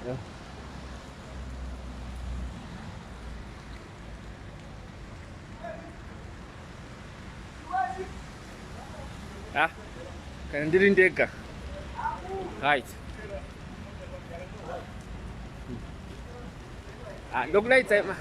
Yeah. Ah, kana ndiri ndega. Right. Ah, ndokulaitsa ma.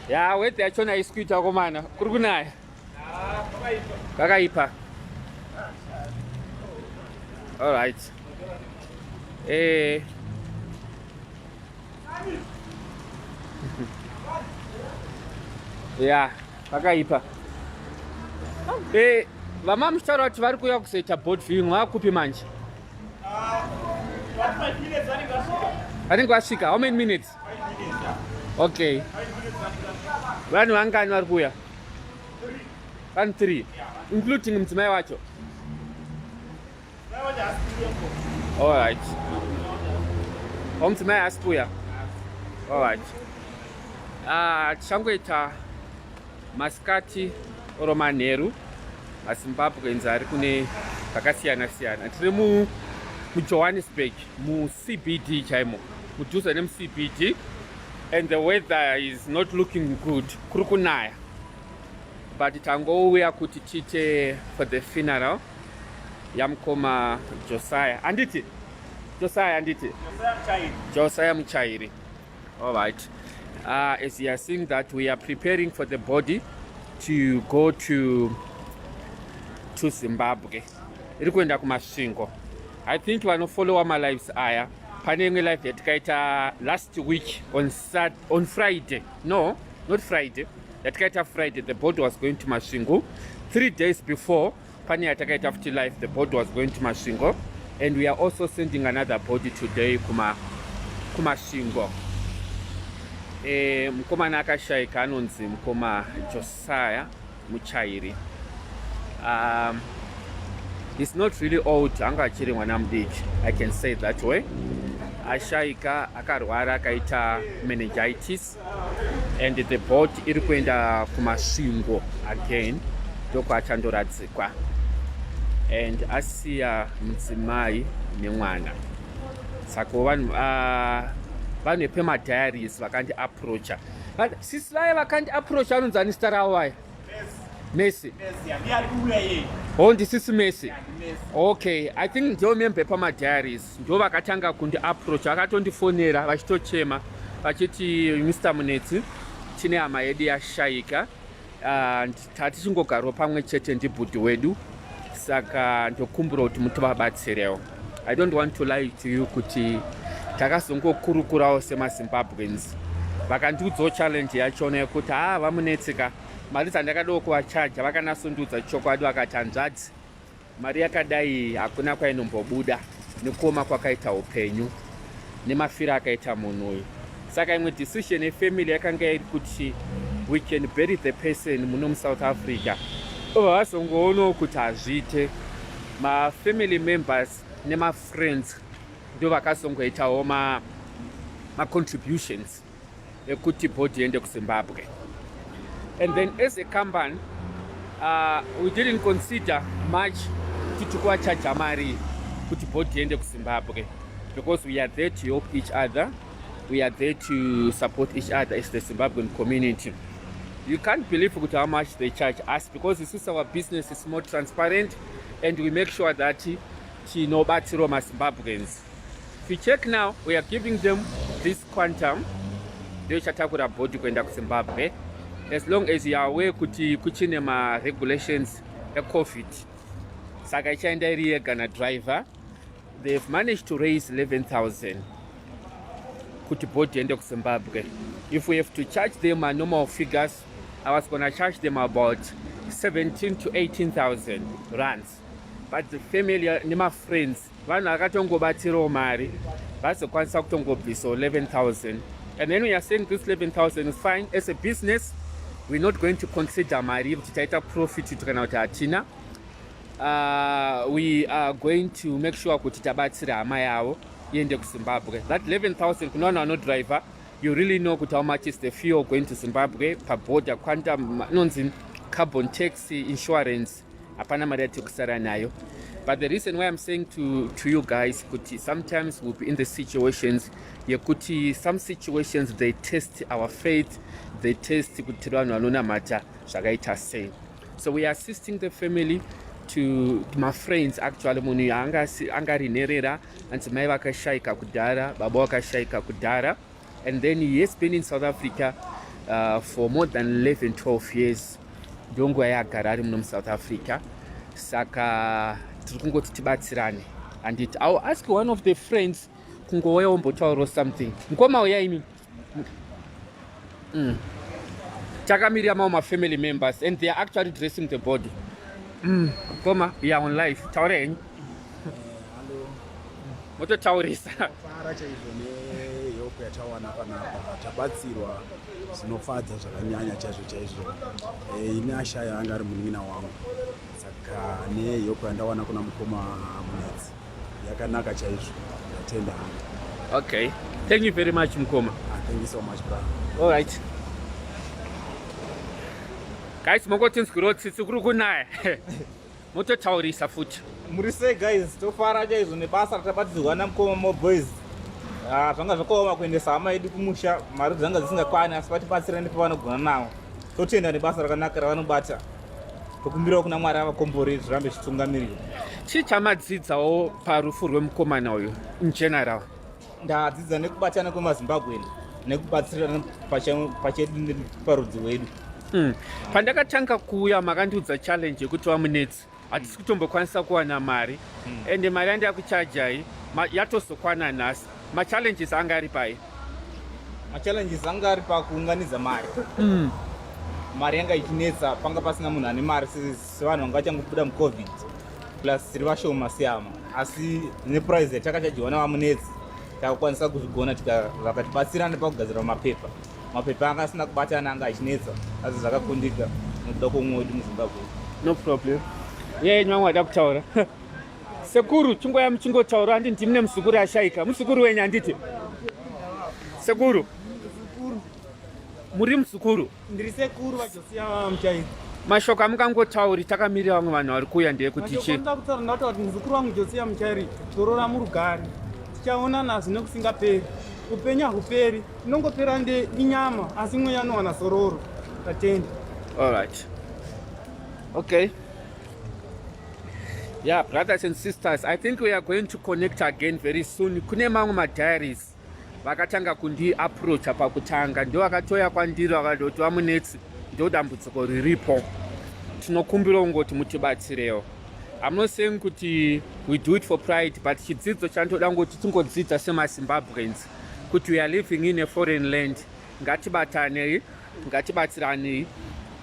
Ya, weather yachona haisi kuita komana. Kuri kunaya. Kakaipa. All right. Eh. Ya, pakaipa. Eh, vama muchitaura kuti vari kuuya kuzoita board viewing vakupi manje? Vanenge vasvika. How many minutes? Okay. Vanhu vangani vari kuuya? Vanhu 3 including mudzimai wacho. All right. Oh, mudzimai haasi kuuya. All right. Ah, tichangoita masikati oro manheru maZimbabweans ari kune zvakasiyana siyana. Tiri mu muJohannesburg muCBD chaimo mudhuze nemuCBD and the weather is not looking good, kuri kunaya, but tangouya kuti tiite for the funeral yamukoma Josiah, handiti? Josiah, handiti? Josiah Muchairi. All right. As you are seeing that we are preparing for the body to go to Zimbabwe, iri kuenda kuMasvingo. I think vanofollowa malives aya, pane imwe live yatikaita last week on Friday, no, not Friday, yatikaita Friday, the body was going to Masvingo. 3 days before, pane yatakaita futi live, the body was going to Masvingo, and we are also sending another body today kuMasvingo. Mukomana akashayika anonzi mukoma Josiah Muchairi. He's not really old, anga achiri mwana mudiki, I can say that way. Ashayika akarwara, akaita meningitis, and the body iri kuenda kuMasvingo again, ndokwachandoradzikwa, and asiya mudzimai nemwana. Saka vanhu vanhu vepemadiaries vakandiapproacha, sisi vaya vakandiapproacha, vanonzi ani zita ravo vaya? Messi. Oh, ndisisi Messi. Okay, I think ndiyo member yepamadiaries, ndo vakatanga kundiapproach, vakatondifonera vachitochema vachiti, "Mr Munetsi, tine hama yedu yashayika, tatichingogarawo pamwe chete, ndibhudhi wedu, saka ndokumbura kuti mutovabatsirewo." I don't want to lie to you kuti takazongokurukurawo semaZimbabweans, vakandiudzawo challenge yachona yekuti haa, vamunetseka, mari dzandakadawo kuvachaja. Vakanasondiudza chokwadi, vakati, "Hanzvadzi, mari yakadai hakuna kwainombobuda nekuoma kwakaita upenyu nemafiro akaita munhu uyu." Saka imwe decision yefamily yakanga iri kuti we can bury the person muno muSouth Africa. Obva vazongoonawo kuti hazviite. Mafamily members nemafriends ndo vakazongoitawo macontributions ekuti body iende kuZimbabwe. And then as a company, we didn't consider much kuti tikuvachaja mari kuti body iende kuZimbabwe, because we are there to help each other, we are there to support each other as the Zimbabwean community. You can't believe kuti how much they charge us, because isusu our business is more transparent and we make sure that tinobatsirawo maZimbabweans. If you check now, we are giving them this Quantum, ndiyo ichatakura body kuenda kuZimbabwe, as long as you are aware kuti kuchine maregulations eCovid. Saka ichaenda iri yega nadriver. They've managed to raise 11,000 kuti body iende kuZimbabwe. If we have to charge them a normal figures, I was gonna charge them about 17 to 18,000 rands, but the family nemafriends, vanhu vakatongobatsirawo mari, vazokwanisa kutongobvisa 11,000. And then we are saying this 11,000 is fine. As a business, we're not going to consider mari kuti taita profit kana kuti hatina. We are going to make sure kuti tabatsira hama yavo iende kuZimbabwe. That 11,000, kuna vanhu vanodriver, you really know kuti how much is the fuel going to Zimbabwe, paborder, quantum inonzi carbon tax, insurance, hapana mari yatiri kusara nayo. But the reason why I'm saying to you guys kuti sometimes we'll be in the situations yekuti some situations, they test our faith, they test kuti tiri vanhu vanonamata zvakaita sei. So we are assisting the family to my friends. Actually, munhu anga ari nherera, anzi mai vakashayika kudhara, baba vakashayika kudhara, and then he has been in South Africa for more than 11 12 years. Ndonguva yaagara ari muno muSouth Africa. Saka tiri kungoti tibatsirane, handiti? I will ask one of the friends kungouya wombotaurawo something. Mukoma, uya imi. Takamirira mamwe mafamily members and they are actually dressing the body. Mukoma, you are on live, taura henyu. Hello. Mototaurisa. Fara chaizvo nehelp yatawana panapa. Tabatsirwa zvinofadza zvakanyanya chaizvo chaizvo. Ini ashaya anga ari munin'ina wangu, saka nehelp yandawana kuna mukoma Munetsi yakanaka chaizvo. Ndatenda hangu. Okay, thank you very much, mukoma. Ah, thank you so much, brother. All right guys, mongotinzwirawo tsitsi, kuri kunaya. Mototaurisa futi. Muri sei guys? Tofara chaizvo nebasa ratabatirwa namukoma Moboys. Ah, zvanga zvakaoma kuendesa hama yedu kumusha, mari dzanga dzisingakwani, asi vatibatsira nepavanogona nawo. Totenda nebasa rakanaka ravanobata. Tokumbirawo kuna Mwari avakombori, zvirambe zvichitungamirira. Chii chamadzidzawo parufu rwemukomana uyu in general? Ndadzidza nekubatana kwemaZimbabweni nekubatsirana pachedu neparudzi rwedu. Pandakatanga kuuya makandiudza challenge yekuti vaMunetsi, hatisi kutombokwanisa kuwana mari, ende mari yandakuchajai yatozokwana nhasi. Machallenges anga ari pai? Machallenges anga ari pakuunganidza mari. Mari yanga ichinetsa, panga pasina munhu ane mari sevanhu vanga vachangobuda muCovid, plus tiri vashoma siyama. Asi neprice yatakachajiwa navaMunetsi takakwanisa kuzvigona, vakatibatsira nepakugadzira mapepa. Mapepa anga asina kubatana, anga achinetsa, asi zvakakundika nekuda kwomumwe wedu muZimbabwe. No problem. Ye vamwe vada kutaura. Sekuru, chingoya muchingotaura. Handi ndimune muzukuru ashayika, muzukuru wenyu, handiti sekuru? Muri muzukuru? Ndiri sekuru vaJosia Muchairi. Mashoko amukangotauri takamirira vamwe vanhu vari kuuya ndeyekuti chi? Ndinoda kutaura, ndataura kuti muzukuru wangu Josia Muchairi, zorora murugare, tichaonana zvinokusingaperi. Upenyu hahuperi, inongopera nde inyama, asi mweya anowana zororo. Tatenda. All right, okay. Yeah, brothers and sisters, I think we are going to connect again very soon. Kune mamwe madiaries vakatanga kundiapproacha pakutanga, ndo vakatoya kwandiri vakatoti, "VaMunetsi, ndo dambudziko riripo, tinokumbira kungoti mutibatsirewo." I'm not saying kuti we do it for pride, but chidzidzo chandoda ngoti tingodzidza semaZimbabweans kuti we are living in a foreign land. Ngatibatanei, ngatibatsiranei.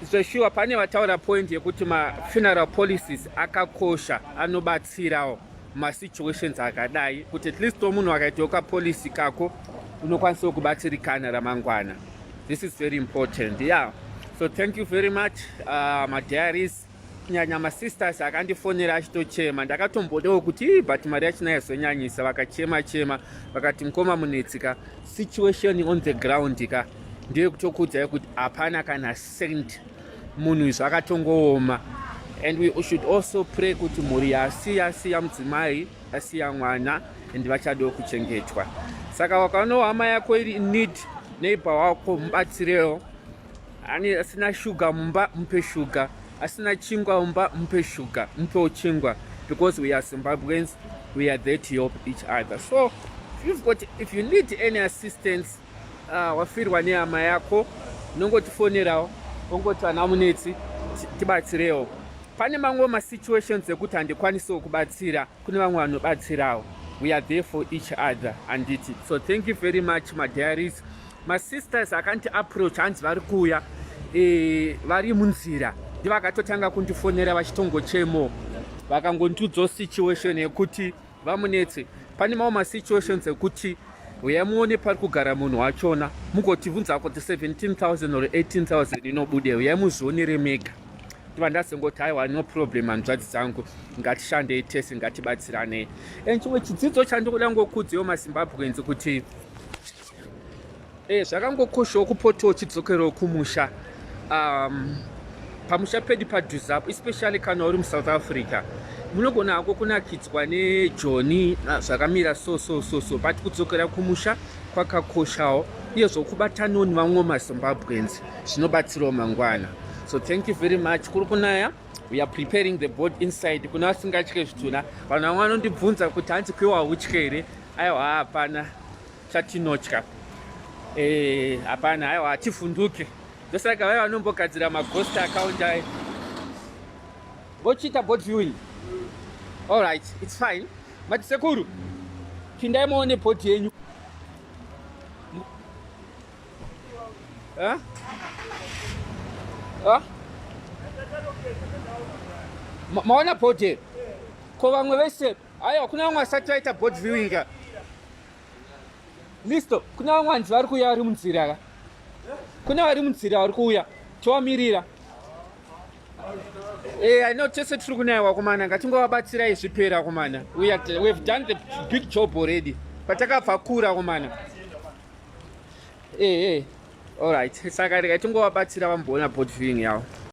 Zveshuwa, pane vataura point yekuti mafuneral policies akakosha, anobatsirawo masituations akadai, kuti at least munhu akaitawo kapolicy kako unokwanisawo kubatsirikana ramangwana. This is very important. Yeah, so thank you very much, madiaries, kunyanya masisters akandifonera achitochema. Ndakatombodawo kuti, "Ii, but mari yachina yazonyanyisa." Vakachema chema vakati, "Mukoma Munetsika, situation on the ground ka ndeyekutokuudzai kuti hapana kana cent, munhu zvakatongooma." And we should also pray kuti mhuri yasiya, asiya mudzimai, asiya mwana, and vachadawo kuchengetwa. Saka wakaonawo hama yako iri in need, neighbor wako, mubatsirewo. Ani asina shuga mumba, mupe shuga. Asina chingwa mumba, mupe shuga, mupewo chingwa, because we are Zimbabweans, we are there to help each other. So if you need any assistance, wafirwa nehama yako, unongotifonerawo, ongoti, "Vana Munetsi, tibatsirewo." Pane mamwe masituations ekuti handikwanisawo kubatsira, kune vamwe vanobatsirawo. We are there for each other, handiti? So thank you very much, madiaries. Masisters akanti approach, hanzi vari kuuya, vari munzira. Ndivakatotanga kundifonera vachitongochemo, vakangondiudzawo situation yekuti, "VaMunetsi, pane mamwe masituations ekuti uyai muone pari kugara munhu wachona, mugotibvunza kuti 17,000 or 18,000 inobude, uyai muzvionere mega." Ndiva ndazongoti, "Aiwa, no problem, hanzvadzi dzangu, ngatishandei tese, ngatibatsiranei." And chimwe chidzidzo chandikuda ngokudzewo maZimbabweans kuti zvakangokoshawo kupotawo chidzokerawo kumusha. Pamusha pedu padhuze apo, especially kana uri muSouth Africa, munogona hako kunakidzwa nejoni, ah, zvakamira so so so so, but kudzokera kumusha kwakakoshawo, uye zvokubatanawo nevamwe maZimbabweans zvinobatsirawo mangwana. So thank you very much. Kuri kunaya, we are preparing the board inside. Kuna vasingatye zvitunha, vanhu vamwe vanondibvunza kuti hanzi kwewa hautye here? Aiwa, hapana chatinotya, eh, hapana, aiwa, hativhunduke. Ndosaka vaiva vanombogadzira maghost account ayo vochiita board viewing. Alright, it's fine. Mati sekuru, pindai muone body yenyu. Huh? Huh? Maona body? Ko vamwe vese? Aiwa, kuna vamwe vasati vaita board viewing ka. Listo, kuna vamwe vanzi vari kuuya, vari munzira ka. Kuna vari munzira vari kuuya, tovamirira. Eh, I know tese tiri kunaiwa kumana, ngatingovabatsirai zvipera kumana. We've done the big job already. Patakabva kura kumana. Eh, eh. Alright, saka regai tingovabatsira vamboona board viewing yavo.